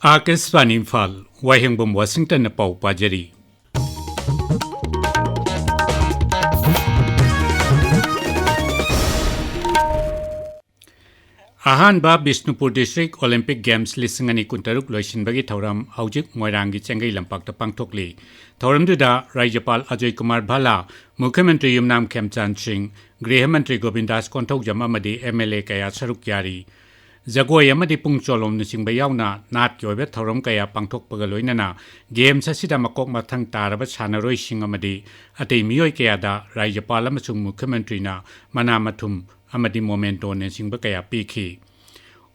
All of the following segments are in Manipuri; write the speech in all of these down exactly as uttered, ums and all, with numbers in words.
ꯑꯥꯀꯥꯁꯕꯥꯅꯤ ꯏꯝꯐꯥꯜ, ꯋꯥꯍꯦꯡꯕꯝ ꯋꯥꯁꯤꯡꯇꯟꯅ ꯄꯥꯎ ꯄꯥꯖꯔꯤ꯫ ꯑꯍꯥꯟꯕ ꯕꯤꯁꯅꯨꯄꯨꯔ ꯗꯤꯁꯇ꯭ꯔꯤꯛ ꯑꯣꯂꯤꯝꯄꯤꯛ ꯒꯦꯝꯁ ꯂꯤꯁꯤꯡ ꯑꯅꯤ ꯀꯨꯟꯇꯔꯨꯛ ꯂꯣꯏꯁꯤꯟꯕꯒꯤ ꯊꯧꯔꯝ ꯍꯧꯖꯤꯛ ꯃꯣꯏꯔꯥꯡꯒꯤ ꯆꯦꯡꯒꯩ ꯂꯝꯄꯥꯛꯇ ꯄꯥꯡꯊꯣꯛꯂꯤ꯫ ꯊꯧꯔꯝꯗꯨꯗ ꯔꯥꯖ꯭ꯌꯄꯥꯜ ꯑꯖꯣꯏ ꯀꯨꯃꯥꯔ ꯚꯥꯂꯥ, ꯃꯨꯈ꯭ꯌ ꯃꯟꯇ꯭ꯔꯤ ꯌꯨꯝꯅꯥꯝ ꯈꯦꯝꯆꯥꯟ ꯁꯤꯡ, ꯒ꯭ꯔꯤꯍ ꯃꯟꯇ꯭ꯔꯤ ꯒꯣꯕꯤꯟꯗꯥꯁ ꯀꯣꯟꯊꯧꯖꯝ ꯑꯃꯗꯤ ꯑꯦꯝ ꯑꯦꯜ ꯑꯦ ꯀꯌꯥ ꯁꯔꯨꯛ ꯌꯥꯔꯤ꯫ ꯖꯒꯣꯏ ꯑꯃꯗꯤ ꯄꯨꯡ ꯆꯣꯂꯣꯝꯅꯆꯤꯡꯕ ꯌꯥꯎꯅ ꯅꯥꯠꯀꯤ ꯑꯣꯏꯕ ꯊꯧꯔꯝ ꯀꯌꯥ ꯄꯥꯡꯊꯣꯛꯄꯒ ꯂꯣꯏꯅꯅ ꯒꯦꯝꯁ ꯑꯁꯤꯗ ꯃꯀꯣꯛ ꯃꯊꯪ ꯇꯥꯔꯕ ꯁꯥꯟꯅꯔꯣꯏꯁꯤꯡ ꯑꯃꯗꯤ ꯑꯇꯩ ꯃꯤꯑꯣꯏ ꯀꯌꯥꯗ ꯔꯥꯖ꯭ꯌꯄꯥꯜ ꯑꯃꯁꯨꯡ ꯃꯨꯈ꯭ꯌ ꯃꯟꯇ꯭ꯔꯤꯅ ꯃꯅꯥ ꯃꯊꯨꯝ ꯑꯃꯗꯤ ꯃꯣꯃꯦꯟꯇꯣꯅꯆꯤꯡꯕ ꯀꯌꯥ ꯄꯤꯈꯤ꯫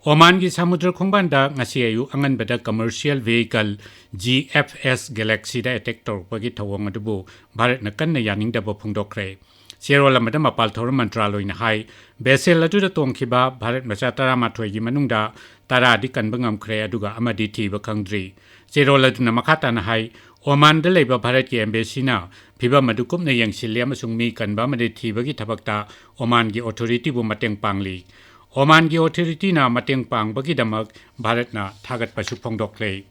ꯑꯣꯃꯥꯟꯒꯤ ꯁꯃꯨꯗ꯭ꯔ ꯈꯣꯡꯕꯥꯟꯗ ꯉꯁꯤ ꯑꯌꯨꯛ ꯑꯉꯟꯕꯗ commercial vehicle G F S Galaxyꯗ attack ꯇꯧꯔꯛꯄꯒꯤ ꯊꯧꯑꯣꯡ ꯑꯗꯨꯕꯨ ꯚꯥꯔꯠꯅ ꯀꯟꯅ ꯌꯥꯅꯤꯡꯗꯕ ꯐꯣꯡꯗꯣꯛꯈ꯭ꯔꯦ꯫ ꯆꯦꯔꯣꯜ ꯑꯃꯗ ꯃꯄꯥꯜ ꯊꯧꯔꯝ ꯃꯟꯇ꯭ꯔꯥꯂꯣꯏꯅ ꯍꯥꯏ, vessel ꯑꯗꯨꯗ ꯇꯣꯡꯈꯤꯕ ꯚꯥꯔꯠ ꯃꯆꯥ ꯇꯔꯥꯃꯥꯊꯣꯏꯒꯤ ꯃꯅꯨꯡꯗ ꯇꯔꯥꯗꯤ ꯀꯟꯕ ꯉꯝꯈ꯭ꯔꯦ, ꯑꯗꯨꯒ ꯑꯃꯗꯤ ꯊꯤꯕ ꯈꯪꯗ꯭ꯔꯤ꯫ ꯆꯦꯔꯣꯜ ꯑꯗꯨꯅ ꯃꯈꯥ ꯇꯥꯅ ꯍꯥꯏ, ꯑꯣꯃꯥꯟꯗ ꯂꯩꯕ ꯚꯥꯔꯠꯀꯤ embassy ꯅ ꯐꯤꯚꯝ ꯑꯗꯨ ꯀꯨꯞꯅ ꯌꯦꯡꯁꯤꯜꯂꯤ ꯑꯃꯁꯨꯡ ꯃꯤ ꯀꯟꯕ ꯑꯃꯗꯤ ꯊꯤꯕꯒꯤ ꯊꯕꯛꯇ ꯑꯣꯃꯥꯟꯒꯤ authority ꯕꯨ ꯃꯇꯦꯡ ꯄꯥꯡꯂꯤ꯫ ꯑꯣꯃꯥꯟꯒꯤ authority ꯅ ꯃꯇꯦꯡ ꯄꯥꯡꯕꯒꯤꯗꯃꯛ ꯚꯥꯔꯠꯅ ꯊꯥꯒꯠꯄꯁꯨ ꯐꯣꯡꯗꯣꯛꯂꯦ꯫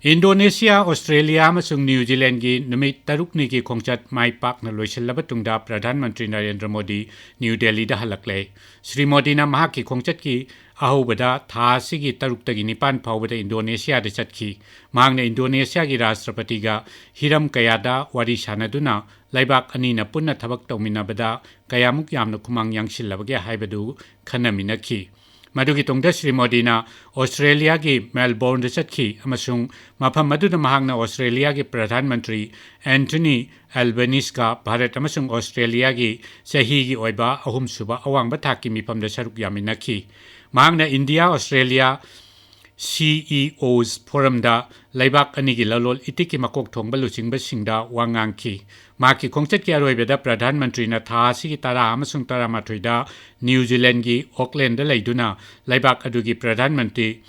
ꯏꯟꯗꯣꯅꯦꯁꯤꯌꯥ, ꯑꯣꯁꯇ꯭ꯔꯦꯂꯤꯌꯥ ꯑꯃꯁꯨꯡ ꯅ꯭ꯌꯨ ꯖꯤꯂꯦꯟꯒꯤ ꯅꯨꯃꯤꯠ ꯇꯔꯨꯛꯅꯤꯒꯤ ꯈꯣꯡꯆꯠ ꯃꯥꯏ ꯄꯥꯛꯅ ꯂꯣꯏꯁꯤꯜꯂꯕ ꯇꯨꯡꯗ ꯄ꯭ꯔꯙꯥꯟ ꯃꯟꯇ꯭ꯔꯤ ꯅꯔꯦꯟꯗ꯭ꯔ ꯃꯣꯗꯤ ꯅ꯭ꯌꯨ ꯗꯦꯜꯂꯤꯗ ꯍꯜꯂꯛꯂꯦ꯫ ꯁ꯭ꯔꯤ ꯃꯣꯗꯤꯅ ꯃꯍꯥꯛꯀꯤ ꯈꯣꯡꯆꯠꯀꯤ ꯑꯍꯧꯕꯗ ꯊꯥ ꯑꯁꯤꯒꯤ ꯇꯔꯨꯛꯇꯒꯤ ꯅꯤꯄꯥꯟ ꯐꯥꯎꯕꯗ ꯏꯟꯗꯣꯅꯦꯁꯤꯌꯥꯗ ꯆꯠꯈꯤ꯫ ꯃꯍꯥꯛꯅ ꯏꯟꯗꯣꯅꯦꯁꯤꯌꯥꯒꯤ ꯔꯥꯁꯇ꯭ꯔꯄꯇꯤꯒ ꯍꯤꯔꯝ ꯀꯌꯥꯗ ꯋꯥꯔꯤ ꯁꯥꯅꯗꯨꯅ ꯂꯩꯕꯥꯛ ꯑꯅꯤꯅ ꯄꯨꯟꯅ ꯊꯕꯛ ꯇꯧꯃꯤꯟꯅꯕꯗ ꯀꯌꯥꯃꯨꯛ ꯌꯥꯝꯅ ꯈꯨꯃꯥꯡ ꯌꯥꯡꯁꯤꯜꯂꯕꯒꯦ ꯍꯥꯏꯕꯗꯨ ꯈꯟꯅꯃꯤꯟꯅꯈꯤ꯫ ꯃꯗꯨꯒꯤ ꯇꯨꯡꯗ ꯁ꯭ꯔꯤ ꯃꯣꯗꯤꯅ ꯑꯣꯁꯇ꯭ꯔꯦꯂꯤꯌꯥꯒꯤ ꯃꯦꯜꯕꯣꯔꯟꯗ ꯆꯠꯈꯤ ꯑꯃꯁꯨꯡ ꯃꯐꯝ ꯑꯗꯨꯗ ꯃꯍꯥꯛꯅ ꯑꯣꯁꯇ꯭ꯔꯦꯂꯤꯌꯥꯒꯤ ꯄ꯭ꯔꯙꯥꯟ ꯃꯟꯇ꯭ꯔꯤ ꯑꯦꯟꯊꯣꯅꯤ ꯑꯦꯜꯕꯦꯅꯤꯁꯀ ꯚꯥꯔꯠ ꯑꯃꯁꯨꯡ ꯑꯣꯁꯇ꯭ꯔꯦꯂꯤꯌꯥꯒꯤ ꯆꯍꯤꯒꯤ ꯑꯣꯏꯕ ꯑꯍꯨꯝꯁꯨꯕ ꯑꯋꯥꯡꯕ ꯊꯥꯛꯀꯤ ꯃꯤꯐꯝꯗ ꯁꯔꯨꯛ ꯌꯥꯃꯤꯟꯅꯈꯤ꯫ ꯃꯍꯥꯛꯅ India Australia C E Os Forum ꯗ ꯂꯩꯕꯥꯛ ꯑꯅꯤꯒꯤ ꯂꯂꯣꯟ ꯏꯇꯤꯛꯀꯤ ꯃꯀꯣꯛ ꯊꯣꯡꯕ ꯂꯨꯆꯤꯡꯕꯁꯤꯡꯗ ꯋꯥ ꯉꯥꯡꯈꯤ꯫ ꯃꯍꯥꯛꯀꯤ ꯈꯣꯡꯆꯠꯀꯤ ꯑꯔꯣꯏꯕꯗ ꯄ꯭ꯔꯙꯥꯟ ꯃꯟꯇ꯭ꯔꯤꯅ ꯊꯥ ꯑꯁꯤꯒꯤ ꯇꯔꯥ ꯑꯃꯁꯨꯡ ꯇꯔꯥꯃꯥꯊꯣꯏꯗ ꯅ꯭ꯌꯨ ꯖꯤꯂꯦꯟꯒꯤ ꯑꯣꯛꯂꯦꯟꯗ ꯂꯩꯗꯨꯅ ꯂꯩꯕꯥꯛ ꯑꯗꯨꯒꯤ ꯄ꯭ꯔꯙꯥꯟ ꯃꯟꯇ꯭ꯔꯤ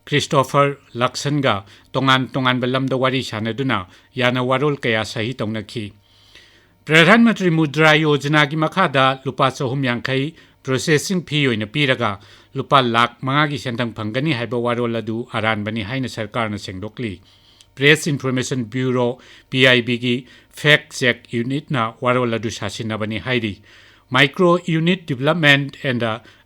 ꯀ꯭ꯔꯤꯁꯇꯣꯐꯔ ꯂꯛꯁꯟꯒ ꯇꯣꯉꯥꯟ ꯇꯣꯉꯥꯟꯕ ꯂꯝꯗ ꯋꯥꯔꯤ ꯁꯥꯅꯗꯨꯅ ꯌꯥꯅ ꯋꯥꯔꯣꯜ ꯀꯌꯥ ꯁꯍꯤ ꯇꯧꯅꯈꯤ꯫ ꯄ꯭ꯔꯙꯥꯟ ꯃꯟꯇ꯭ꯔꯤ ꯃꯨꯗ꯭ꯔꯥ ꯌꯣꯖꯅꯥꯒꯤ ꯃꯈꯥꯗ ꯂꯨꯄꯥ ꯆꯍꯨꯝ ꯌꯥꯡꯈꯩ processing fee ꯑꯣꯏꯅ ꯄꯤꯔꯒ ꯂꯨꯄꯥ ꯂꯥꯈ ꯃꯉꯥꯒꯤ ꯁꯦꯟꯊꯪ ꯐꯪꯒꯅꯤ ꯍꯥꯏꯕ ꯋꯥꯔꯣꯜ ꯑꯗꯨ ꯑꯔꯥꯟꯕꯅꯤ ꯍꯥꯏꯅ ꯁꯔꯀꯥꯔꯅ ꯁꯦꯡꯗꯣꯛꯂꯤ꯫ Press Information Bureau, P I B ꯒꯤ Fact Check Unitꯅ ꯋꯥꯔꯣꯜ ꯑꯗꯨ ꯁꯥꯁꯤꯟꯅꯕꯅꯤ ꯍꯥꯏꯔꯤ꯫ Micro Unit Development and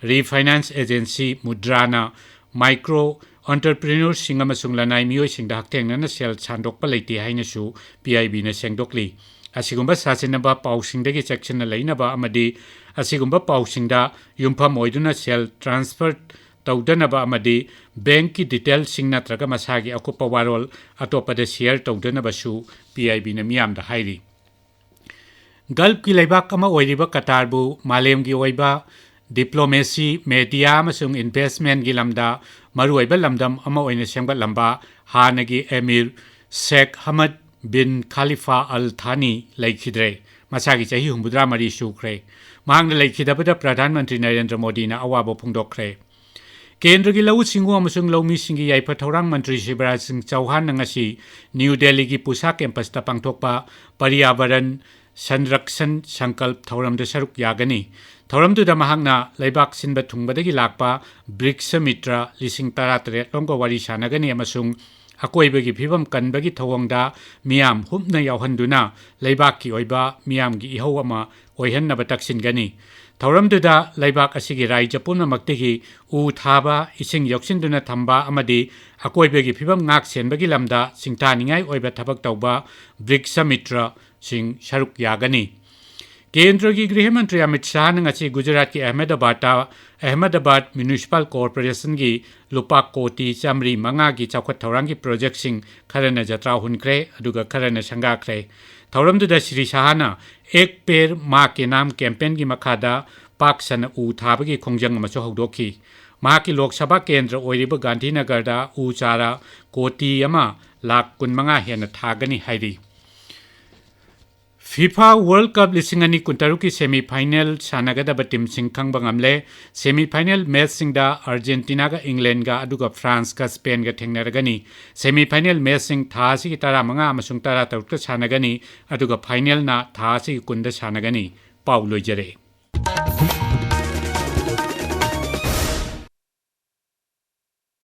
Refinance Agency, ꯃꯨꯗ꯭ꯔꯥꯅ micro entrepreneursꯁꯤꯡ ꯑꯃꯁꯨꯡ ꯂꯅꯥꯏ ꯃꯤꯑꯣꯏꯁꯤꯡꯗ ꯍꯛꯊꯦꯡꯅꯅ ꯁꯦꯜ ꯁꯥꯟꯗꯣꯛꯄ ꯂꯩꯇꯦ ꯍꯥꯏꯅꯁꯨ P I Bꯅ ꯁꯦꯡꯗꯣꯛꯂꯤ꯫ ꯑꯁꯤꯒꯨꯝꯕ ꯁꯥꯁꯤꯟꯅꯕ ꯄꯥꯎꯁꯤꯡꯗꯒꯤ ꯆꯦꯛꯁꯤꯟꯅ ꯂꯩꯅꯕ ꯑꯃꯗꯤ ꯑꯁꯤꯒꯨꯝꯕ ꯄꯥꯎꯁꯤꯡꯗ ꯌꯨꯝꯐꯝ ꯑꯣꯏꯗꯨꯅ ꯁꯦꯜ transfer ꯇꯧꯗꯅꯕ ꯑꯃꯗꯤ bankꯀꯤ detailꯁꯤꯡ ꯅꯠꯇ꯭ꯔꯒ ꯃꯁꯥꯒꯤ ꯑꯀꯨꯞꯄ ꯋꯥꯔꯣꯜ ꯑꯇꯣꯞꯄꯗ share ꯇꯧꯗꯅꯕꯁꯨ P I Bꯅ ꯃꯤꯌꯥꯝꯗ ꯍꯥꯏꯔꯤ꯫ Gulfꯀꯤ ꯂꯩꯕꯥꯛ ꯑꯃ ꯑꯣꯏꯔꯤꯕ ꯀꯇꯥꯔꯕꯨ ꯃꯥꯂꯦꯝꯒꯤ ꯑꯣꯏꯕ diplomacy, media ꯑꯃꯁꯨꯡ investmentꯀꯤ ꯂꯝꯗ ꯃꯔꯨꯑꯣꯏꯕ ꯂꯝꯗꯝ ꯑꯃ ꯑꯣꯏꯅ ꯁꯦꯝꯒꯠꯂꯝꯕ ꯍꯥꯟꯅꯒꯤ ꯑꯦꯃꯤꯔ ꯁꯦꯈ ꯍꯃꯗ ꯕꯤꯟ ꯈꯥꯂꯤꯐꯥ ꯑꯜ ꯊꯥꯅꯤ ꯂꯩꯈꯤꯗ꯭ꯔꯦ꯫ ꯃꯁꯥꯒꯤ ꯆꯍꯤ ꯍꯨꯝꯐꯨꯇꯔꯥ ꯃꯔꯤ ꯁꯨꯈ꯭ꯔꯦ꯫ ꯃꯍꯥꯛꯅ ꯂꯩꯈꯤꯗꯕꯗ ꯄ꯭ꯔꯙꯥꯟ ꯃꯟꯇ꯭ꯔꯤ ꯅꯔꯦꯟꯗ꯭ꯔ ꯃꯣꯗꯤꯅ ꯑꯋꯥꯕ ꯐꯣꯡꯗꯣꯛꯈ꯭ꯔꯦ꯫ ꯀꯦꯟꯗ꯭ꯔꯒꯤ ꯂꯧꯎ ꯁꯤꯡꯎ ꯑꯃꯁꯨꯡ ꯂꯧꯃꯤꯁꯤꯡꯒꯤ ꯌꯥꯏꯐ ꯊꯧꯔꯥꯡ ꯃꯟꯇ꯭ꯔꯤ ꯁꯤꯕꯔꯥꯖ ꯁꯤꯡ ꯆꯧꯍꯥꯟꯅ ꯉꯁꯤ ꯅ꯭ꯌꯨ ꯗꯦꯜꯂꯤꯒꯤ ꯄꯨꯁꯥ campusꯇ ꯄꯥꯡꯊꯣꯛꯄ ꯄꯔꯤꯌꯥꯕꯔꯟ ꯁꯟꯔꯛꯁꯟ ꯁꯪꯀꯜꯞ ꯊꯧꯔꯝꯗ ꯁꯔꯨꯛ ꯌꯥꯒꯅꯤ꯫ ꯊꯧꯔꯝꯗꯨꯗ ꯃꯍꯥꯛꯅ ꯂꯩꯕꯥꯛ ꯁꯤꯟꯕ ꯊꯨꯡꯕꯗꯒꯤ ꯂꯥꯛꯄ ꯕ꯭ꯔꯤꯛꯁ ꯃꯤꯇ꯭ꯔ ꯂꯤꯁꯤꯡ ꯇꯔꯥꯇꯔꯦꯠ ꯂꯣꯝꯒ ꯋꯥꯔꯤ ꯁꯥꯟꯅꯒꯅꯤ ꯑꯃꯁꯨꯡ ꯑꯀꯣꯏꯕꯒꯤ ꯐꯤꯕꯝ ꯀꯟꯕꯒꯤ ꯊꯧꯑꯣꯡꯗ ꯃꯤꯌꯥꯝ ꯍꯨꯞꯅ ꯌꯥꯎꯍꯟꯗꯨꯅ ꯂꯩꯕꯥꯛꯀꯤ ꯑꯣꯏꯕ ꯃꯤꯌꯥꯝꯒꯤ ꯏꯍꯧ ꯑꯃ ꯑꯣꯏꯍꯟꯅꯕ ꯇꯛꯁꯤꯟꯒꯅꯤ꯫ ꯊꯧꯔꯝꯗꯨꯗ ꯂꯩꯕꯥꯛ ꯑꯁꯤꯒꯤ ꯔꯥꯏꯖ꯭ꯌ ꯄꯨꯝꯅꯃꯛꯇꯒꯤ ꯎ ꯊꯥꯕ, ꯏꯁꯤꯡ ꯌꯣꯛꯁꯤꯟꯗꯨꯅ ꯊꯝꯕ ꯑꯃꯗꯤ ꯑꯀꯣꯏꯕꯒꯤ ꯐꯤꯕꯝ ꯉꯥꯛ ꯁꯦꯟꯕꯒꯤ ꯂꯝꯗ ꯁꯤꯡꯊꯥꯅꯤꯡꯉꯥꯏ ꯑꯣꯏꯕ ꯊꯕꯛ ꯇꯧꯕ ꯕ꯭ꯔꯤꯛꯁ ꯃꯤꯇ꯭ꯔꯁꯤꯡ ꯁꯔꯨꯛ ꯌꯥꯒꯅꯤ꯫ ꯀꯦꯟꯗ꯭ꯔꯒꯤ ꯒ꯭ꯔꯤꯍ ꯃꯟꯇ꯭ꯔꯤ ꯑꯃꯤꯠ ꯁꯥꯍꯅ ꯉꯁꯤ ꯒꯨꯖꯔꯥꯠꯀꯤ ꯑꯍꯃꯦꯗꯕꯥꯗꯇ ꯑꯍꯃꯦꯗꯕꯥꯗ ꯃ꯭ꯌꯨꯅꯤꯁꯤꯄꯥꯜ ꯀꯣꯔꯄꯣꯔꯦꯁꯟꯒꯤ ꯂꯨꯄꯥ ꯀꯣꯇꯤ ꯆꯥꯃꯔꯤ ꯃꯉꯥꯒꯤ ꯆꯥꯎꯈꯠ ꯊꯧꯔꯥꯡꯒꯤ ꯄ꯭ꯔꯣꯖꯦꯛꯁꯤꯡ ꯈꯔꯅ ꯖꯇ꯭ꯔꯥ ꯍꯨꯟꯈ꯭ꯔꯦ, ꯑꯗꯨꯒ ꯈꯔꯅ ꯁꯪꯒꯥꯈ꯭ꯔꯦ꯫ ꯊꯧꯔꯝꯗꯨꯗ ꯁ꯭ꯔꯤ ꯁꯥꯍꯅ ꯑꯦꯛ ꯄꯦꯔ ꯃꯥ ꯀꯦ ꯅꯥꯝ campaignꯒꯤ ꯃꯈꯥꯗ ꯄꯥꯛ ꯁꯟꯅ ꯎ ꯊꯥꯕꯒꯤ ꯈꯣꯡꯖꯪ ꯑꯃꯁꯨ ꯍꯧꯗꯣꯛꯈꯤ꯫ ꯃꯍꯥꯛꯀꯤ ꯂꯣꯛ ꯁꯚꯥ ꯀꯦꯟꯗ꯭ꯔ ꯑꯣꯏꯔꯤꯕ ꯒꯥꯟꯙꯤꯅꯒꯔꯗ ꯎ ꯆꯥꯔꯥ ꯀꯣꯇꯤ ꯑꯃ ꯂꯥꯈ ꯀꯨꯟꯃꯉꯥ ꯍꯦꯟꯅ ꯊꯥꯒꯅꯤ ꯍꯥꯏꯔꯤ꯫ FIFA World Cup ꯂꯤꯁꯤꯡ ꯑꯅꯤ ꯀꯨꯟꯇꯔꯨꯛꯀꯤ semi final ꯁꯥꯟꯅꯒꯗꯕ teamꯁꯤꯡ ꯈꯪꯕ ꯉꯝꯂꯦ꯫ Semi final matchꯁꯤꯡꯗ ꯑꯥꯔꯖꯦꯟꯇꯤꯅꯥꯒ ꯏꯪꯂꯦꯟꯒ ꯑꯗꯨꯒ ꯐ꯭ꯔꯥꯟꯁꯀ ꯁ꯭ꯄꯦꯟꯒ ꯊꯦꯡꯅꯔꯒꯅꯤ꯫ Semi final matchꯁꯤꯡ ꯊꯥ ꯑꯁꯤꯒꯤ ꯇꯔꯥꯃꯉꯥ ꯑꯃꯁꯨꯡ ꯇꯔꯥꯇꯔꯨꯛꯇ ꯁꯥꯟꯅꯒꯅꯤ, ꯑꯗꯨꯒ finalꯅ ꯊꯥ ꯑꯁꯤꯒꯤ ꯀꯨꯟꯗ ꯁꯥꯟꯅꯒꯅꯤ꯫ ꯄꯥꯎ ꯂꯣꯏꯖꯔꯦ꯫